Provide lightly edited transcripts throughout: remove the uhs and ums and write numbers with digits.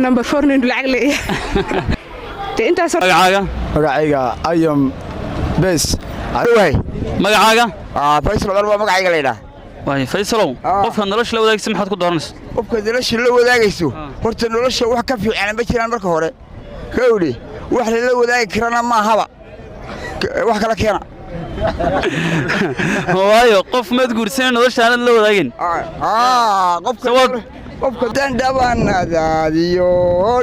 Number four, inuu lacag leeyahay. Dee intaas. Magacaaga? Magacayga Ayam Bes waay. Magacaaga? Faysal Cumar baa magacayga la yidhaah. Waay Faysalow, qofka nolosha la wadaagsa maxaad ku dooranaysa? Qofka nolosha la wadaagayso, horta nolosha wax ka fiican ma jiraan. Marka hore kawdhi, wax lala wadaagi karana maahaba, wax kala keena. Waayo, qof maad guursanay nolosha aanad la wadaagin. Qofka dandhabanadaadiyo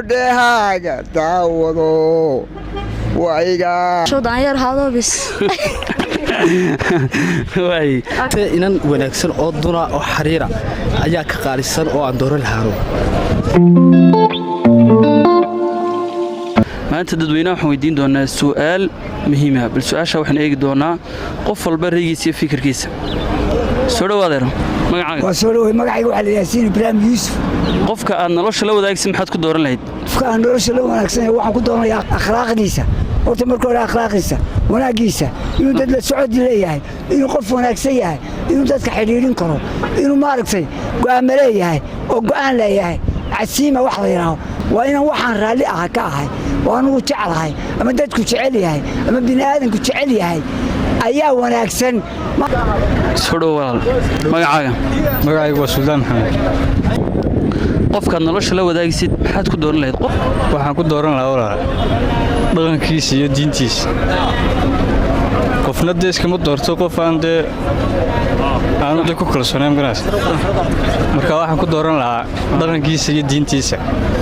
dhehaaga daawado wayga. Daanyeer haado bis. Waay. Inan wanaagsan oo duna oo xariira ayaa ka qaalisan oo aan dooran lahaano. Maanta dadweynaha waxaan weydiin doonaa su'aal muhiima, bal su-aasha waxaan eegi doonaa qof walba raygiisa iyo fikirkiisa. Soo dhawaadeero, magacaaga? Waa soo dhawey. Magacayga waxaa la yidhaha Siin Ibraahim Yuusuf. Qofka aad nolosha la wadaagsa maxaad ku dooran lahayd? Qofka aan nolosha la wanaagsanaya waxaan ku doonaya akhlaaqdiisa. Horta marka hore akhlaaqdiisa, wanaaggiisa, inuu dad la socod leeyahay, inuu qof wanaagsan yahay, inuu dadka xidhiidhin karo, inuu maaragtay go'aama leeyahay oo go'aan leeyahay, casiima wax la yidhaaho. Waa inaan waxaan raalli aha ka ahay oo anugu jeclahay ama dadku jecel yahay ama bini'aadanku jecel yahay ayaa wanaagsan. Soo dhowo walaal, magacaaga? Magacaygu waa Suldaan Maxamed. Qofkaad nolosha la wadaagsid maxaad ku dooran lahayd qof? Waxaan ku dooran lahaa, walaal, dhaqankiisa iyo diintiisa. Qofna dee iskama doorto qof aan dee aanu dee ku kalsoonayn magaras. Marka waxaan ku dooran lahaa dhaqankiisa iyo diintiisa.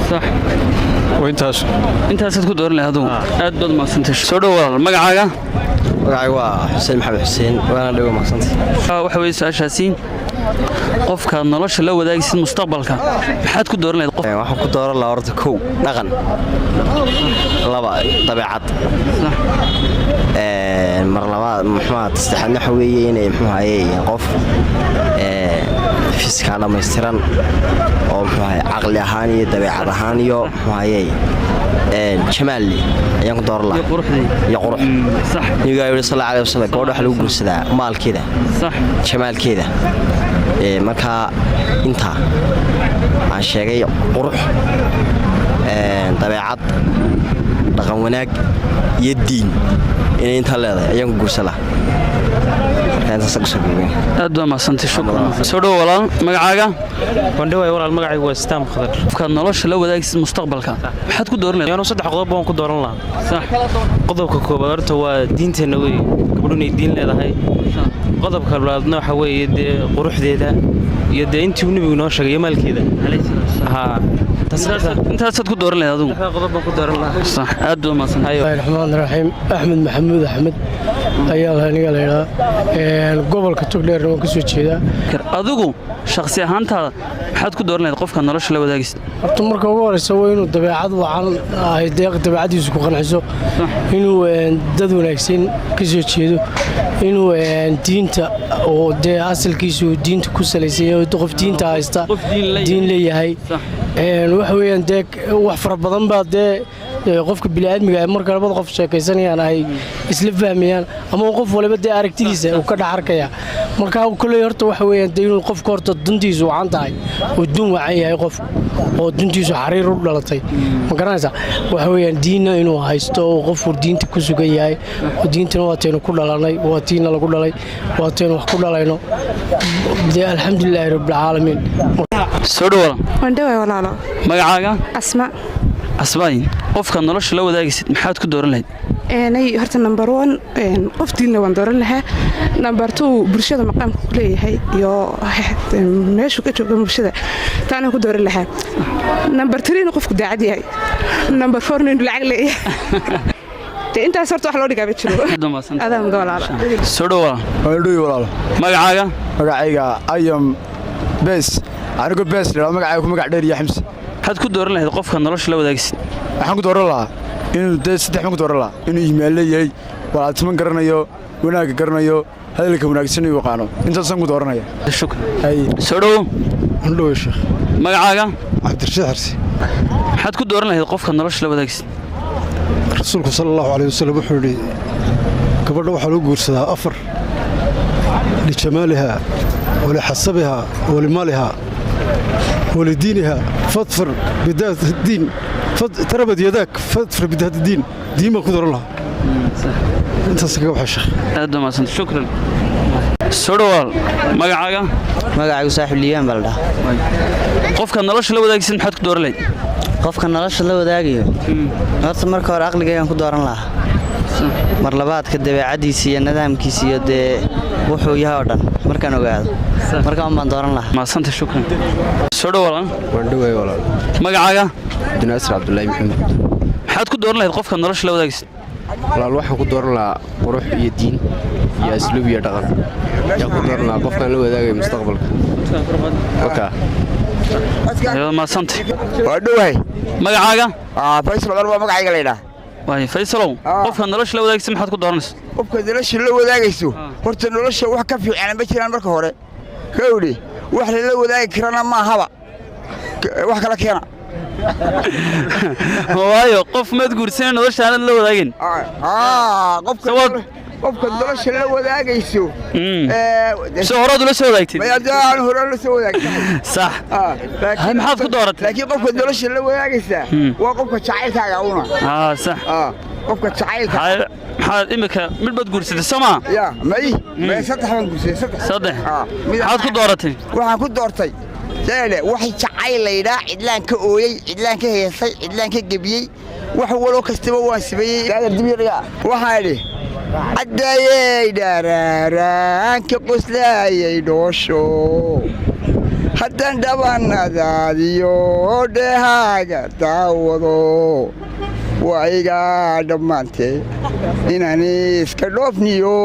Sax. Waa intaas. Intaasaad ku dooran lahayd adugu. Aad baad mahadsantay. Soo dhowo walaal, magacaaga? Magacaygu waa Xuseen Maxamed Xuseen, waana dhawo mahadsantay. Waxa weeye su-aashaasi: qofkaad nolosha la wadaagsid mustaqbalka maxaad ku dooran lahayd qof? Waxaan ku dooran lahaa horta kow dhaqan, laba dabeecad, mar labaad muxuuha, saddexaadna waxa weeye inay muxuuhaye qof fiskaa dhammaystiran oo muxuuhaye caqli ahaan iyo dabeecad ahaan iyo muxuuhaye jamaalle ayaan ku dooran lahaa iyo qurux. Nabigaa yidhi sal alay wasalam, gabadha waxa lagu guursadaa maalkeeda, jamaalkeeda. Markaa intaa aan sheegay, qurux, dabeecad, dhaqan wanaag iyo diin, inay intaa leedahay ayaan ku guursan lahaa. Markaa intaasa kusoo gabagayn. Aad baa mahadsantay, shukran. Soo dhowo walaal, magacaaga? Wandhawaay walaal, magacaygu waa Istaam Khadar. Qofkaad nolosha la wadaagsid mustaqbalka maxaad ku dooran lahayd? Yaanu saddex qodob baan ku dooran lahaa. Qodobka koobaad horta waa diinteenna weeye, gabadhu inay diin leedahay. Qodobka labaadna waxa weeye dee quruxdeeda iyo dee intii uu nebigu noo sheegay iyo maalkeeda. Haa. Intaasaad ku dooran lahayd adugu? Qodob baan ku dooran lahaa. Sax, aad baa mahadsantahay. Raxmaan raxiim. Axmed Maxamuud Axmed ayaa aniga la yidhaha, gobolka Togdheerna waan ka soo jeedaa. Adigu shakhsi ahaantaada maxaad ku dooran lahayd qofka nolosha la wadaagsid? Horta marka ugu horeysa waa inuu dabeecad wacan ay deeq dabeecadiisu ku qanciso, inuu dad wanaagsan ka soo jeedo, inuu diinta oo dee asalkiisu diinta ku salaysan yahay, qof diinta haysta, diin leeyahay. Waxa weeyaan dee wax fara badan baa dee qofka bini'aadmiga marka labada qof sheekaysanayaan ay isla fahmayaan ama qof waliba dee aragtidiisa uu ka dhex arkaya. Marka kolley horta waxa weeyaan dee inuu qofka horta duntiisu wacan tahay oo dun wacan yahay qof oo duntiisu xariir u dhalatay, ma garanaysaa? Waxa weeyaan diinna inuu haysto oo qofku diinta ku sugan yahay, oo diintana waataynu ku dhalanay, waa tiina lagu dhalay, waataynu wax ku dhalayno dee. Alxamdulilaahi rabbilcaalamiin. Soo dhowo. Wandhawaay walaalo. Magacaaga? Asma. Asmaay, qofka nolosha la wadaagaysid maxaad ku dooran lahayd? Nay, horta number one qof diinna waan dooran lahaa. Number two, bulshada maqaamka ku leeyahay iyo meeshuu ka jooga bulshada, taana ku dooran lahaa. Number three, qofku daacad yahay. Number four, inuu lacag leeyahay. Dee intaas horta wax loo dhigaa ma jiro. Adaa mudo walaalo. Soo dhowo. Wandhowi walaalo. Magacaaga? Magacayga Ayam Bes, anigu Bes la magacayga ku magac dheer iyo Xamsi. Maxaad ku dooran lahayd qofka nolosha la wadaagsid? Waxaan ku dooran lahaa inuu dee saddex baan ku dooran lahaa: inuu iimaan leeyahay, walaaltiman garanayo, wanaagga garanayo, hadalka wanaagsan uu yaqaano. Intaasaan ku dooranaya. Shukran. Soo dhowo. Wandhowi sheekh. Magacaaga? Cabdirashiid Xarsi. Maxaad ku dooran lahayd qofka nolosha la wadaagsid? Rasuulku sala Allahu calayh wasalam wuxuu yidhi, gabadha waxaa lagu guursadaa afar: lijamaaliha walixasabiha walimaaliha. Walidiiniha fadfar bidaat diin, tarabad yadaak fadfar bidaat diin. Diin baan ku dooran lahaa. Intaas kaga baxay, sheekh. Aad baa mahadsan, shukran. Soo dhawaal, magacaaga? Magacaygu saaxib Liibaan baa la dhahaa. Qofka nolosha la wadaagsid maxaad ku dooran lahayd? Qofka nolosha la wadaagayo horta marka hore aqligaygaan ku dooran lahaa, mar labaadka dabeecaddiisa iyo nidaamkiisa iyo dee wuxuu yahay oo dhan markaan ogaado, markaan baan dooran lahaa. Mahadsanta, shukran. Soo dhawaal. Waan dhoway, walaal. Magacaaga? Cabdinaasir Cabdulaahi Maxamed. Maxaad ku dooran lahayd qofka nolosha la wadaagsid? Walaal, waxaan ku dooran lahaa qurux iyo diin iyo asluub iyo dhaqan ayaan ku dooran lahaa qofkaan la wadaagayo mustaqbalka. Wakaa. Mahadsanta. Waa dhowahay. Magacaaga? Faysal Cumar baa magacayga la yidhaah. Waay Faysalow, qofka nolosha la wadaagsid maxaad ku dooranaysa? Qofka nolosha la wadaagayso, horta nolosha wax ka fiican ma jiraan marka hore, kawdhi. Wax lala wadaagi karana maahaba, wax kala keena. Waayo, qof maad guursanay nolosha aanad la wadaagin. Qofka nolosha la wadaagayso. Se horaad ula soo wadaagtid? Aan hore la soo wadaagtay. Sax, maxaad ku dooratay? Laakiin qofka nolosha la wadaagaysaa waa qofka jacaylkaaga una. Sax. Qofka jacaylka. Maxaad imika mid baad guursatay, soo maa? Ya, may, saddex baan guursaday, saddex. Saddex maxaad ku dooratay? Waxaan ku doortay seele waxay jacayl laydhaa. Cidlaan ka ooyey, cidlaan ka heesay, cidlaan ka gebiyey, wax waloo kastaba waan sameeyey. Waxaa idhi: caddaayey dharaaraanka qoslaayay dhoosho, haddaan dhabanadaadiyo dhehaaga daawado, waa iga dhammaantee inaan iska dhoofniyo,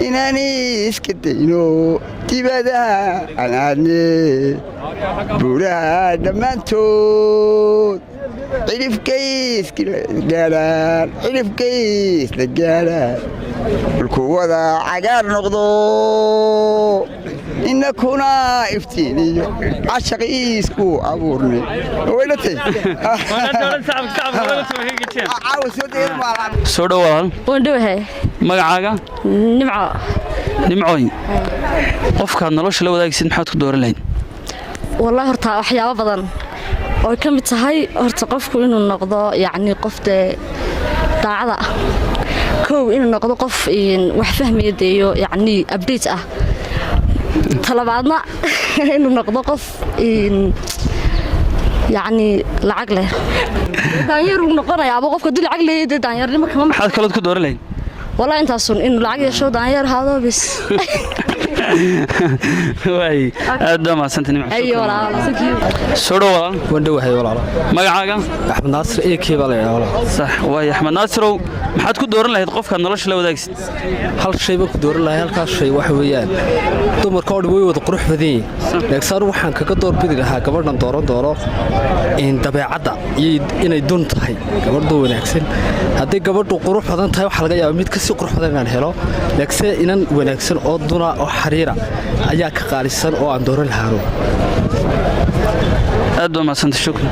inaan iska dayno dibadaha aan aadne, buuraha dhammaantood cidhifkayskla gaadhaan, cidhifkaysla gaadhaan, dhulkuwada cagaar noqdo, inakuna iftiiniyo cashaq iisku abuurnay. Waylatay. Soo dhawaal. Waan dhowahay. Magacaaga? Nimco. Nimcooy, qofkaad nolosha la wadaagsid maxaad ku dooran lahayd? Wallahi horta waxyaabo badan oo ka mid tahay, horta qofku inuu noqdo yacni qof dee daacada ah, kow inuu noqdo qof wax fahmaya deeyo, yacni update ah, talabaadna inuu noqdo qof yacni lacag leh. Daanyeer uu noqonayaaba qofka hadduu lacag leeyahay, dee daanyeernimo kama. Maxaad kalood ku dooran lahayd? Wallahi intaasun, inuu lacag yeesho, daanyeer ahaado bis. Waay, aad baa mahadsantay, Nimco. Ayo walaal. Soo dhawaal. Waan dhowahay, walaalo. Magacaaga? Axmed Naasir AK baa la yidhaha, walaal. Sax waay. Axmed Naasirow, maxaad ku dooran lahayd qofkaad nolosha la wadaagsid? Hal shay baan ku dooran lahay. Halkaas shay waxa weeyaan, dumarka oo dhan way wada qurux badan yihiin, laakiin anigu waxaan kaga doorbidi lahaa gabadhan dooran doono in dabeecadda iyo inay dun tahay gabadhu wanaagsan. Haddii gabadhu qurux badan tahay, waxaa laga yaabaa mid kasii qurux badan inaan helo, laakiinse inan wanaagsan oo duna oo xariira ayaa ka qaalisan oo aan dooran lahaa anigu. Aad baa mahadsantay, shukran.